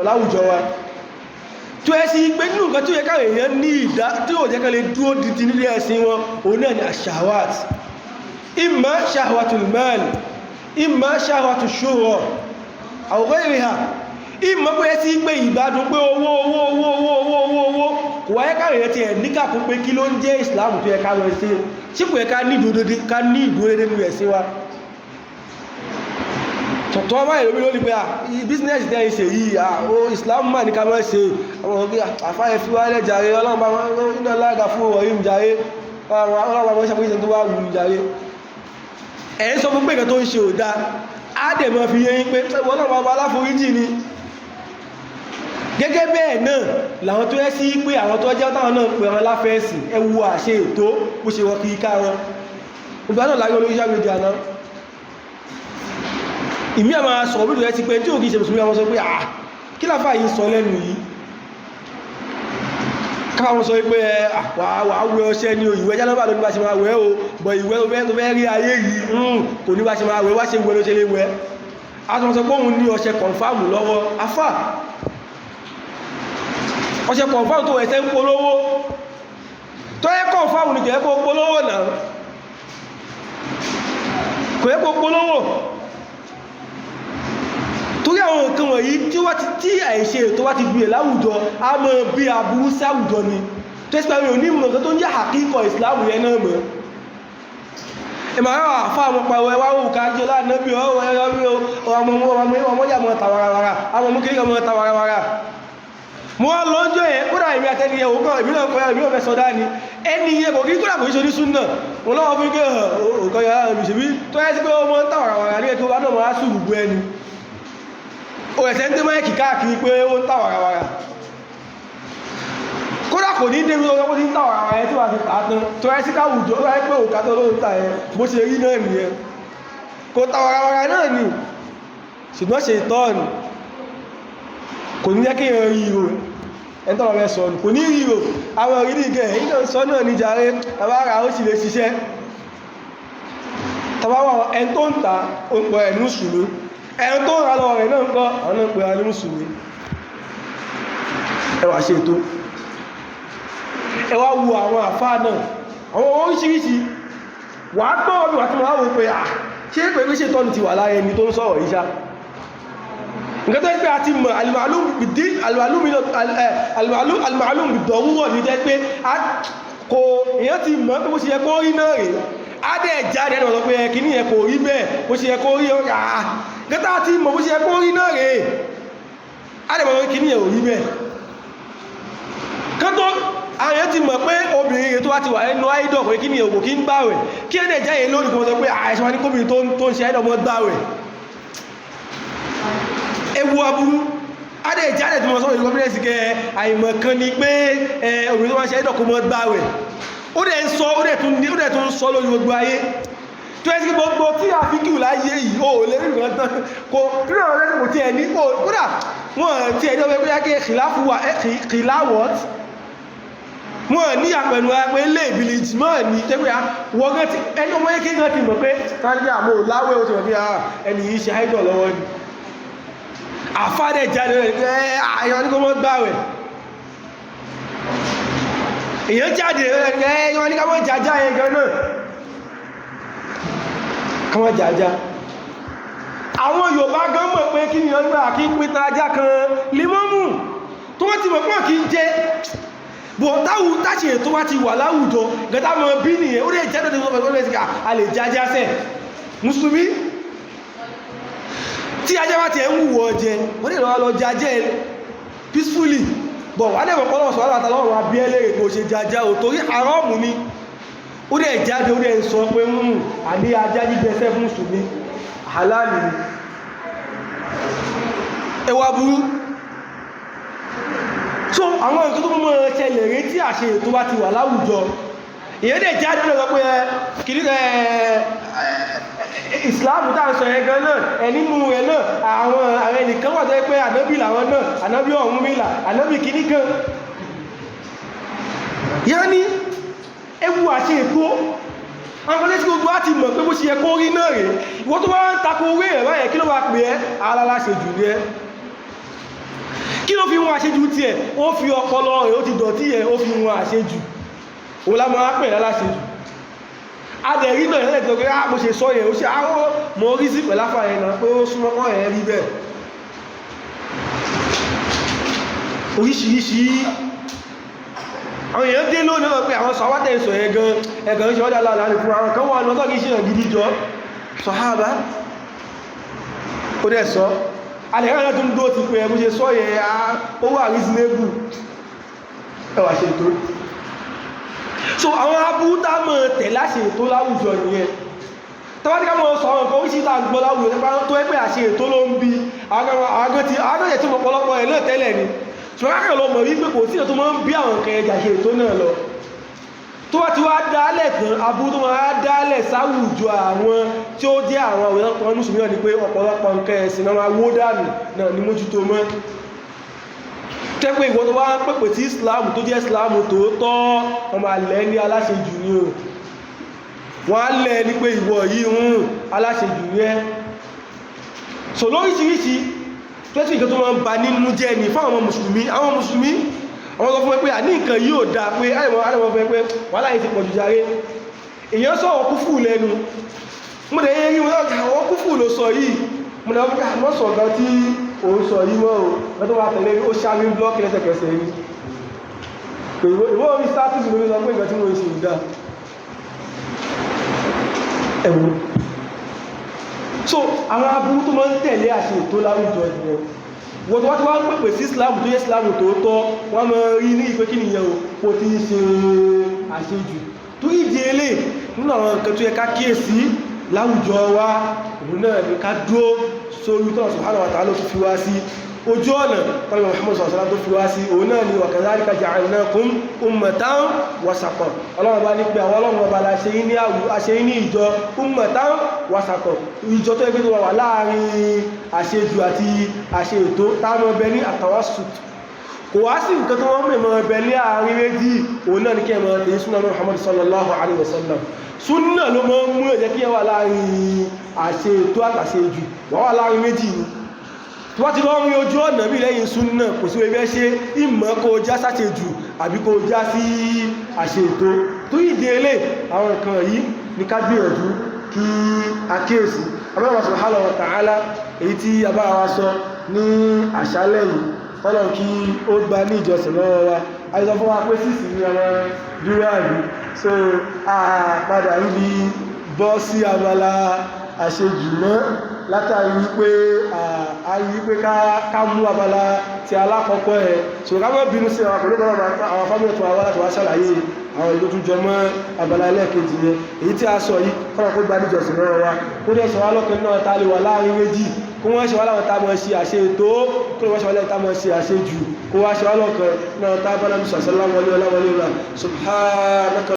Láwùjọ wa tó ẹ́ sí pé nínú nǹkan tí ó yẹ káwọn èèyàn ní ìdá tí ó jẹ́ ká lè dúró dìdì nílé ẹ̀sìn wọn, òun náà ni ashahawat, imma shahawatul mal, imma shahawatul shuhra aw ghayriha, ìmọ̀ pé sí pé ìgbádùn pé owó, owó, owó, owó, owó, owó, owó. Kò wáyé káwọn èèyàn ti ẹ̀ níkàkún pé kí ló ń jẹ́ Islam tó yẹ ká lọ sí, sípò yẹ ká ní ìdúró dédé, ká ní ìdúró dédé nínú ẹ̀sìn wa. Tọ̀tọ̀ báyìí lómi lónìí pé à business tẹ́ ń ṣe yìí, à ó Islam mà ní ká máa ṣe. Àwọn òbí àfáyẹ fi wálẹ̀ jàre, Ọlọ́run bá wọn iná lága fún ọ̀rọ̀ yìí jàre, Ọlọ́run bá wọn ṣàpèjì tó wà wù ú jàre. Ẹ̀ ń sọ fún pé nǹkan tó ń ṣe ò dáa, á dẹ̀ máa fi yé yín pé Ọlọ́run bá aláforíjì ni. Gẹ́gẹ́ bẹ́ẹ̀ náà làwọn tó yẹ sí pé àwọn tó jẹ́ táwọn náà pè wọn láfẹ́ẹ̀sì. Ẹ wo àṣẹ ètò bó ṣe wọ́n kiri ká wọn ìgbà náà láyé olórí social media náà. Ìmí àmà sọ̀rọ̀ bí i ti pé tí ò kìí ṣe mùsùlùmí, àwọn sọ pé, "Ah, kí láfà yìí sọ lẹ́nu yìí?" Káwọn sọ pé wà wẹ ọṣẹ ní ìwẹ̀ jánábà ló ní bá ṣe máa wẹ̀ o, bọ̀ ìwẹ̀ tó fẹ́ rí ayé yìí, kò ní bá ṣe máa wẹ̀, wá ṣe wẹ̀ ló ṣe lè wẹ̀. A sọ pé òun ní ọṣẹ confirm lọ́wọ́. Afá, ọṣẹ confirm tó ẹ̀ṣẹ́ ń polówó, tó yẹ confirm ní kò yẹ kó polówó náà, kò yẹ kó polówó. Torí àwọn nǹkan wọ̀nyí tí wá ti tí àìṣe tó wá ti gbìyànjú láwùjọ, a mọ̀ bí aburú sáwùjọ ni, tó ẹ́sì pẹ̀lú onímọ̀ nǹkan tó ń jẹ́ àkíkọ̀ ìsìláàmù yẹn náà mọ̀. Ìmọ̀ àwọn àfá àwọn pàwọ̀ ẹwà òkà jẹ́ lánàbí ọwọ́ ọmọ yà mọ̀ tàwàràwàrà, àwọn ọmọ kìí mọ̀ tàwàràwàrà. Mo wá lọ́jọ́ yẹn, kódà èmi àtẹni yẹn òun kan, èmi náà kọ́, èmi náà fẹ́ sọdá ni. Ẹni yẹn kò kí, kódà kò ní ṣe onísúnà wọn lọ́wọ́ fún ike òkò yàrá ìṣèbí tó yẹ sí pé ọmọ tàwàràwàrà ní ẹ̀kọ́ náà máa sùn gbogbo ẹni ó ẹ̀sẹ̀ ń dé máìkì káàkiri pé ó ń tàwàràwàrà. Kódà kò ní débi ọjọ́ tí ń tàwàràwàrà yẹn tí wàá fi tà á tán, tó yẹ sí káwùjọ ó yẹ pé òkà tó ló ń tà yẹn, bó ṣe rí náà nìyẹn, kò tàwàràwàrà náà ni. Ṣùgbọ́n ṣe ìtọ́ọ̀nù kò ní jẹ́ kí èèyàn rí ìrò ẹni tọ́rọ rẹ̀ sọ̀nù, kò ní rí ìrò àwọn orí ìgẹ̀ iná sọ náà ní jàre tàbára ó sì lè ṣiṣẹ́ tàbáwà. Ẹni tó ń ta ó ń pọ̀ ẹ̀ ní mùsùlùmí, ẹni tó ń ra lọ rẹ̀ náà ń kọ́ àwọn náà ń pè ní mùsùlùmí. Ẹ wá ṣe ètò, ẹ wá wo àwọn àfáà náà, àwọn oríṣiríṣi wà á gbọ́ ọdún àti máa wò pé à ṣé pé ṣe tọ́nu ti wà lára ẹni tó ń sọ̀rọ̀ yìí ṣá. Nǹkan tó ń pẹ́ àti mọ̀ alìmàlúm bìdọ̀wúwọ̀ ní jẹ́ pé kò èyàn ti mọ̀ pé bó ṣe yẹ kó rí náà rèé, á dẹ̀ jáde ẹni wọ́n sọ pé kíní yẹn kò rí bẹ́ẹ̀, bó ṣe yẹ kó rí ọ̀rà. Nǹkan tá ti mọ̀ bó ṣe yẹ kó rí náà rèé, á dẹ̀ mọ̀ pé kíní yẹn ò rí bẹ́ẹ̀. Kán tó àwọn èèyàn ti mọ̀ pé obìnrin rẹ̀ tó wá ti wà ẹnu àìdọ̀ pé kíní yẹn ò kí ń gbàwẹ̀, kí ẹni ẹ̀já yẹn lónìí kó sọ pé àìsàn wa ní kóbìnrin tó ń ṣe àìdọ̀ mọ́ gbàwẹ̀. Ewu aburú adé ìjáde tí mo sọ ìkọ́fídẹ́sì kẹ àìmọ̀ kan ni pé obìnrin tó máa ṣe ẹ̀dọ̀ kó mọ́ gbàwẹ̀. Ó dẹ̀ ń sọ, ó dẹ̀ tún ní, ó dẹ̀ tún ń sọ lórí gbogbo ayé tó ẹ́ sí gbogbo tí a fi kíù láyé yìí, ó lè rí nǹkan tán kò nínú àwọn ẹlẹ́sìn, kò tiẹ̀ ní kò kódà wọ́n tiẹ̀ ní ọmọ ẹgbẹ́ kí kìláfù wà kìláwọ̀t wọ́n ní àpẹnu pé lè ìbìlì jìmọ̀ ní tẹ́gbẹ́ wọ́n gan ti ẹni ọmọ yẹn kí gan ti mọ̀ pé káàkiri àmọ́ láwẹ́, ó ti mọ̀ bí ẹni yìí ṣe àìdọ̀ lọ́wọ́ ni. Àfáàdẹ̀ jáde rẹ̀ àyàn ní kó mọ́ gbáwẹ̀. Èyàn jáde rẹ̀ ẹ̀yàn ní ká mọ́ jàjá yẹn gan náà, ká mọ́ jàjá. Àwọn Yorùbá gan mọ̀ pé kí ni ọgbà kí pín ajá kan límọ́mù tó wọ́n ti mọ̀ pé kí ń jẹ́ bọ̀ táwù táṣì ètò wá ti wà láwùjọ gẹ́tà mọ̀ bí nìyẹn. Ó lè jẹ́ tó ti sọ pẹ̀lú a lè jájá sẹ́ mùsùlùmí tí ajá bá ti ẹ̀ ń wùwọ̀ jẹ, wọ́n lè lọ́wọ́ lọ jajẹ́ peacefully, bọ̀ wà lẹ́mọ̀ pọ́lọ̀ sọ̀rọ̀ àtàlọ́run abíẹ́lẹ̀ kò ṣe jajá ò torí haramu ni. Ó dẹ̀ jáde, ó dẹ̀ ń sọ pé ń àní ajá jíjẹ sẹ́ fún mùsùlùmí halali ni. Ẹwà burú. So àwọn nǹkan tó mọ́ ṣẹlẹ̀ rí tí àṣẹ tó bá ti wà láwùjọ, ìyẹn dẹ̀ jáde lọ pé kìí ìsìláàmù tá à ń sọ yẹn gan náà ẹ nínú rẹ̀ náà, àwọn ẹnìkan wà tó yẹ pé ànábì làwọn náà, ànábì Ọ̀rúnmìlà, ànábì kìíní kan yẹn ní ewu àṣẹ ètò. Àwọn kan tí gbogbo á ti mọ̀ pé bó ṣe yẹ kó rí náà rèé, ìwọ tó bá ń tako owó ẹ̀ báyẹn, kí ló wá pè ẹ́? Aláláṣẹ jù ní ẹ́. Kí ló fi wọn àṣejù tí ẹ̀? Ó fi ọpọlọ rẹ̀ ó ti dọ̀tí ẹ̀, ó fi wọn àṣejù. Òun lá máa pè láláṣejù. Adẹ̀rí náà ìrẹ́lẹ̀ tó pé á mo ṣe sọ yẹn, ó ṣe àwọn mọ̀ rí sí pẹ̀láfà yẹn náà pé ó súnmọ́ kọ́ ẹ̀ rí bẹ́ẹ̀. Oríṣiríṣi àwọn èèyàn dé lónìí náà pé àwọn sọ̀wátẹ̀ ìsọ̀ ẹ̀gan ẹ̀gan ṣe ọ́dá láàrin fún àwọn kan wà ní ọjọ́ kìí ṣe gidi jọ sọ̀hábà ó dẹ̀ sọ alẹ́rẹ́ náà tó ń dó ti pé ẹmú ṣe sọ yẹ ó wà reasonable, ẹwà ṣe tó. So àwọn abúta mọ̀ tẹ̀ láṣẹ ètò láwùjọ nìyẹn. Tọ́wọ́dí ká mọ̀ sọ àwọn nǹkan oríṣiríṣi tá a gbọ́ láwùjọ nípa tó ẹ pé àṣẹ ètò ló ń bi àwọn akẹ́kọ̀ọ́ tí ọ̀pọ̀lọpọ̀ ẹ̀ náà tẹ́lẹ̀ ni, ṣùgbọ́n kákẹ́ lọ mọ̀ wípé kò sí ètò máa ń bí àwọn nǹkan ẹja ṣe ètò náà lọ. Tó wá ti wá dálẹ̀ tán, aburú tó máa dálẹ̀ sáwùjọ àwọn tí ó jẹ́ àwọn ọ̀pọ̀lọpọ̀ mùsùlùmí náà ni pé ọ̀pọ̀lọpọ̀ nǹkan ẹ̀sìn náà máa wó dànù náà ní mójútó mọ́. Tẹ́pẹ́ ìwọ tó wá ń pèpè sí Islam tó jẹ́ Islam tòótọ́, wọ́n máa lẹ́ ní aláṣejù ni o. Wọ́n á lẹ́ ní pé ìwọ yìí ń aláṣejù ni ẹ́. So lóríṣiríṣi tẹ́sí nǹkan tó máa ń ba nínú jẹ́ ni fún àwọn mùsùlùmí. Àwọn mùsùlùmí àwọn sọ fún ẹ pé à ní nǹkan yìí ò dáa, pé àìmọ̀ àìmọ̀ fún ẹ pé wàhálà yìí ti pọ̀jù jàre. Èèyàn sọ̀rọ̀ kúfù lẹ́nu, mo dẹ̀ yẹ rí wọn àwọn kúfù ló sọ yìí, mo dẹ̀ wọ́n sọ gan tí òun sọ yìí mọ́ o, wọ́n tó wá tẹ̀lé ó ṣáàmì blọ́ọ̀kì lẹ́sẹ̀kẹsẹ̀ yìí. Ìwọ orí status lórí sọ pé nǹkan tí mo ń ṣe ò dáa. Ẹ̀wọ̀n so àwọn aburú tó máa ń tẹ̀lé àṣẹ ètò láwùjọ ìyẹn. Wọ́n tó wá tí wọ́n ń pèpè sí Islam tó yẹ Islam tòótọ́, wọ́n máa rí ní ìpé kí nìyẹn o, kò tí ń ṣe àṣejù. Tó ìdí elé nínú àwọn nǹkan tó yẹ ká kíyèsí láwùjọ wa, òun náà ni ká dúró sórí tọ́nà subhanahu wa ta'ala tó fi wá sí ojú ọ̀nà tọ́nà Muhammad sallallahu alaihi wasallam tó fi wá sí, òun náà ni wa kadhalika ja'alnakum ummatan wasatan. Ọlọ́run bá ní pé àwọn ọlọ́run ọba la ṣe yín ní àṣẹ yín ní ìjọ ummatan wasatan, ìjọ tó ẹgbẹ́ tó wà láàrin àṣejù àti àṣe ètò táwọn ọbẹ̀ ní àtàwásùt. Kò wá sí nǹkan tó wọ́n mọ̀ ọbẹ̀ ní àárín méjì, òun náà ní kí ẹ mọ̀ tẹ̀lé súnà Muhammad sallallahu alaihi wasallam. Súnà ló mọ́ mú ẹ̀jẹ̀ kí ẹ wà láàrin àṣe ètò àtàṣejù, wà wà láàrin méjì ni. Tó bá ti lọ rí ojú ọ̀nà bí lẹ́yìn súnà, kò sí ẹgbẹ́ ṣe ìmọ̀ kó já sáṣejù àbí kó já sí àṣe ètò. Tó ìdí elé àwọn nǹkan yìí ní ká gbìyànjú kí a kíyèsí. Abẹ́rẹ́ subhanahu wa ta'ala èyí tí a bá wa sọ ní àṣálẹ́ yìí, Ọlọ́run kí ó gba ní ìjọsìn lọ́wọ́ wa. A sọ fún wa pé sísì ní ọmọ dúró àbí, so a padà ríbi bọ́ sí abala àṣejù mọ́ látàrí wípé a rí wípé ká mú abala ti alákọ̀ọ́kọ́ ẹ̀. So ká má bínú sí àwọn pẹ̀lú àwọn fámílì tó wá láti wá ṣàlàyé àwọn ìlú tó jọ mọ́ abala ẹlẹ́ẹ̀kejì yẹn. Èyí tí a sọ yìí, kọ́nà kó gba níjọsìn lọ́wọ́ wa, kó dẹ̀ sọ wá lọ́kàn náà ta lè wà láàrin méjì, kó wọ́n ṣe wá láwọn tá mọ̀ ṣe àṣe ètò, kó wọ́n ṣe wá láwọn tá mọ̀ ṣe àṣejù, kó wá ṣe wá lọ́kàn náà tá bá lámì sàṣẹ́lá wọlé ọlá wọlé ọlá. Subhanaka.